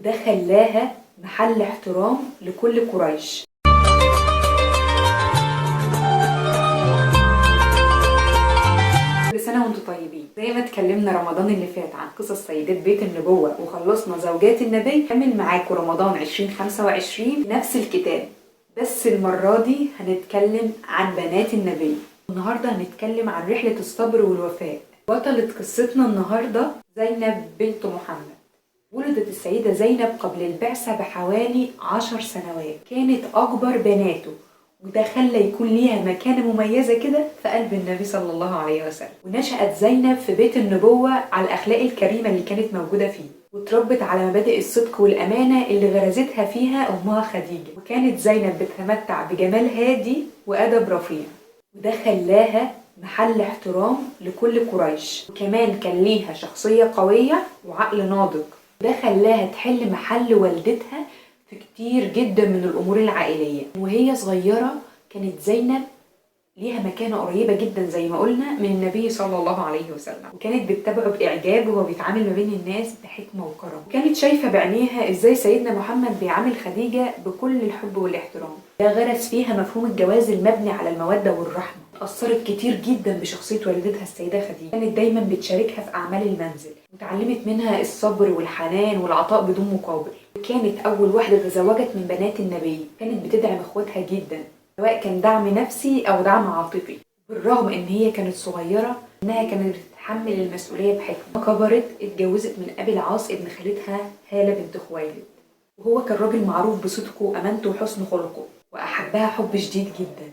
وده خلاها محل احترام لكل قريش. كل سنة وانتم طيبين. زي ما اتكلمنا رمضان اللي فات عن قصص سيدات بيت النبوة وخلصنا زوجات النبي، كمل معاكم رمضان 2025 نفس الكتاب، بس المرة دي هنتكلم عن بنات النبي. النهاردة هنتكلم عن رحلة الصبر والوفاء. بطلة قصتنا النهاردة زينب بنت محمد. ولدت السيدة زينب قبل البعثة بحوالي 10 سنوات، كانت أكبر بناته، وده خلى يكون ليها مكانة مميزة كده في قلب النبي صلى الله عليه وسلم. ونشأت زينب في بيت النبوة على الأخلاق الكريمة اللي كانت موجودة فيه، وتربت على مبادئ الصدق والأمانة اللي غرزتها فيها أمها خديجة. وكانت زينب بتتمتع بجمال هادي وأدب رفيع، وده خلاها محل احترام لكل قريش. وكمان كان ليها شخصية قوية وعقل ناضج، ده خلاها تحل محل والدتها في كتير جدا من الأمور العائلية. وهي صغيرة كانت زينب ليها مكانة قريبة جدا زي ما قلنا من النبي صلى الله عليه وسلم، وكانت بتتابعه بإعجاب وهو بيتعامل ما بين الناس بحكمة وكرم. وكانت شايفة بعينيها إزاي سيدنا محمد بيعامل خديجة بكل الحب والاحترام. ده غرس فيها مفهوم الجواز المبني على المودة والرحمة. أثرت كتير جدا بشخصية والدتها السيدة خديجة، كانت دايما بتشاركها في أعمال المنزل، وتعلمت منها الصبر والحنان والعطاء بدون مقابل. كانت أول واحدة تزوجت من بنات النبي، كانت بتدعم إخواتها جدا سواء كان دعم نفسي أو دعم عاطفي. بالرغم إن هي كانت صغيرة إنها كانت بتتحمل المسؤولية بحكمة. كبرت اتجوزت من أبي العاص ابن خالتها هالة بنت خويلد، وهو كان راجل معروف بصدقه وأمانته وحسن خلقه، وأحبها حب شديد جدا.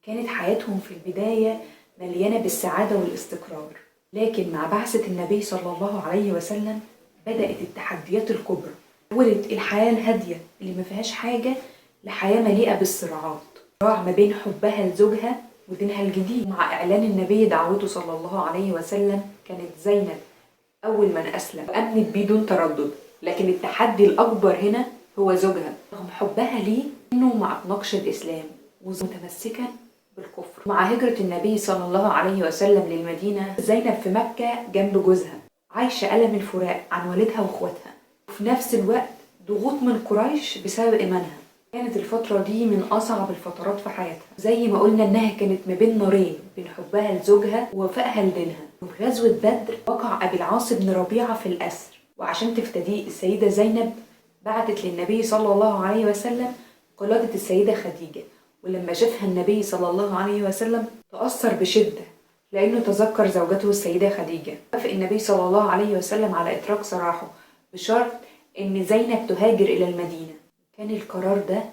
كانت حياتهم في البداية مليانة بالسعادة والاستقرار، لكن مع بعثة النبي صلى الله عليه وسلم بدأت التحديات الكبرى. ولت الحياة الهادية اللي ما فيهاش حاجة لحياة مليئة بالصراعات، صراع ما بين حبها لزوجها ودينها الجديد. مع إعلان النبي دعوته صلى الله عليه وسلم كانت زينب أول من أسلم وأمنت بيه دون تردد، لكن التحدي الأكبر هنا هو زوجها، رغم حبها ليه إنه ما أطلقش الإسلام ومتمسكا بالكفر. مع هجرة النبي صلى الله عليه وسلم للمدينة، زينب في مكة جنب جوزها عايشة ألم الفراق عن والدها وإخواتها، وفي نفس الوقت ضغوط من قريش بسبب إيمانها. كانت الفترة دي من أصعب الفترات في حياتها، زي ما قلنا إنها كانت ما بين نارين، بين حبها لزوجها ووفائها لدينها. وفي غزوة بدر وقع أبي العاص بن ربيعة في الأسر، وعشان تفتديه السيدة زينب بعتت للنبي صلى الله عليه وسلم قلادة السيدة خديجة. ولما شافها النبي صلى الله عليه وسلم تأثر بشدة لأنه تذكر زوجته السيدة خديجة. وافق النبي صلى الله عليه وسلم على إطلاق سراحه بشرط إن زينب تهاجر إلى المدينة. كان القرار ده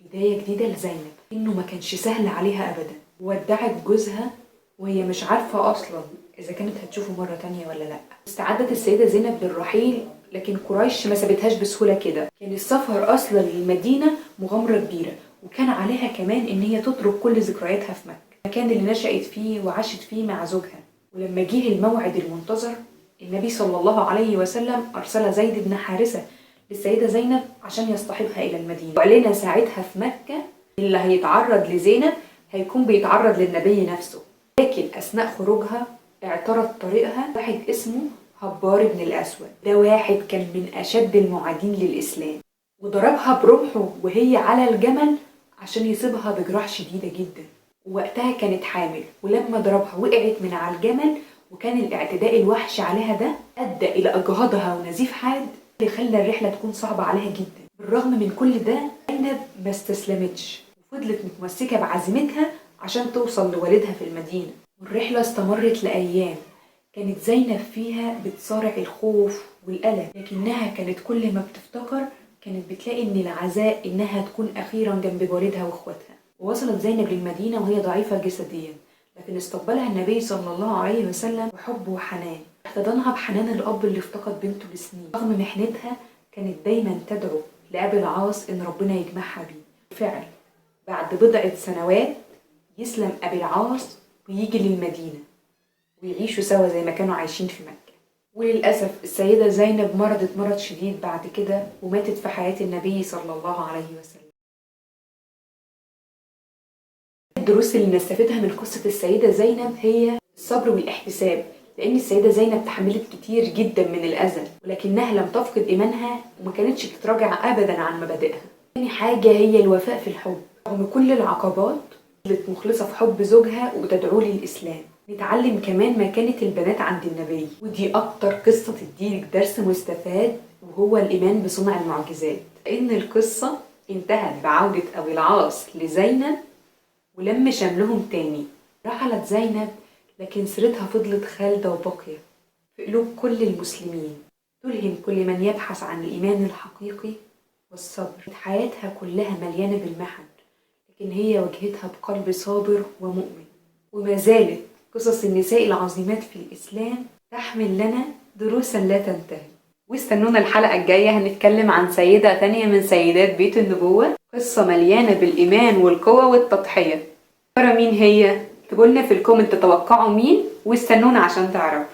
بداية جديدة لزينب، إنه ما كانش سهل عليها أبدا. ودعت جوزها وهي مش عارفة أصلا إذا كانت هتشوفه مرة تانية ولا لأ. استعدت السيدة زينب للرحيل، لكن قريش ما سابتهاش بسهولة كده. كان السفر أصلا للمدينة مغامرة كبيرة، وكان عليها كمان إن هي تترك كل ذكرياتها في مكة، المكان اللي نشأت فيه وعاشت فيه مع زوجها. ولما جه الموعد المنتظر، النبي صلى الله عليه وسلم أرسل زيد بن حارثة للسيدة زينب عشان يصطحبها إلى المدينة. وعلينا ساعتها في مكة اللي هيتعرض لزينب هيكون بيتعرض للنبي نفسه. لكن أثناء خروجها اعترض طريقها واحد اسمه هبار بن الأسود. ده واحد كان من أشد المعادين للإسلام، وضربها برمحه وهي على الجمل عشان يصيبها بجراح شديدة جدا. ووقتها كانت حامل، ولما ضربها وقعت من على الجمل، وكان الاعتداء الوحش عليها ده أدى إلى إجهاضها ونزيف حاد اللي خلى الرحلة تكون صعبة عليها جدا. بالرغم من كل ده زينب ما استسلمتش، وفضلت متمسكة بعزيمتها عشان توصل لوالدها في المدينة. والرحلة استمرت لأيام كانت زينب فيها بتصارع الخوف والألم، لكنها كانت كل ما بتفتكر كانت بتلاقي إن العزاء إنها تكون أخيرا جنب والدها وإخواتها. ووصلت زينب للمدينة وهي ضعيفة جسديا، لكن استقبلها النبي صلى الله عليه وسلم بحب وحنان. احتضنها بحنان الأب اللي افتقد بنته لسنين. رغم محنتها كانت دايما تدعو لأبي العاص إن ربنا يجمعها بيه. بالفعل بعد بضعة سنوات يسلم أبي العاص ويجي للمدينة ويعيشوا سوا زي ما كانوا عايشين في مكة. وللأسف السيدة زينب مرضت مرض شديد بعد كده وماتت في حياة النبي صلى الله عليه وسلم. الدروس اللي نستفيدها من قصة السيدة زينب هي الصبر والاحتساب، لأن السيدة زينب تحملت كتير جدا من الأذى، ولكنها لم تفقد إيمانها وما كانتش بتتراجع أبدا عن مبادئها. تاني حاجة هي الوفاء في الحب، رغم كل العقبات فضلت مخلصة في حب زوجها وتدعو للإسلام. نتعلم كمان مكانة البنات عند النبي، ودي أكتر قصة تديلك درس مستفاد، وهو الإيمان بصنع المعجزات، لأن القصة انتهت بعودة أبي العاص لزينب ولم شملهم تاني. رحلت زينب لكن سيرتها فضلت خالدة وباقية في قلوب كل المسلمين، تلهم كل من يبحث عن الإيمان الحقيقي والصبر. حياتها كلها مليانة بالمحن، لكن هي واجهتها بقلب صابر ومؤمن. وما زالت قصص النساء العظيمات في الإسلام تحمل لنا دروسا لا تنتهي. واستنونا الحلقة الجاية، هنتكلم عن سيدة تانية من سيدات بيت النبوة، قصة مليانة بالإيمان والقوة والتضحية. ترى مين هي؟ اكتبولنا في ال comment تتوقعوا مين، واستنونا عشان تعرفوا.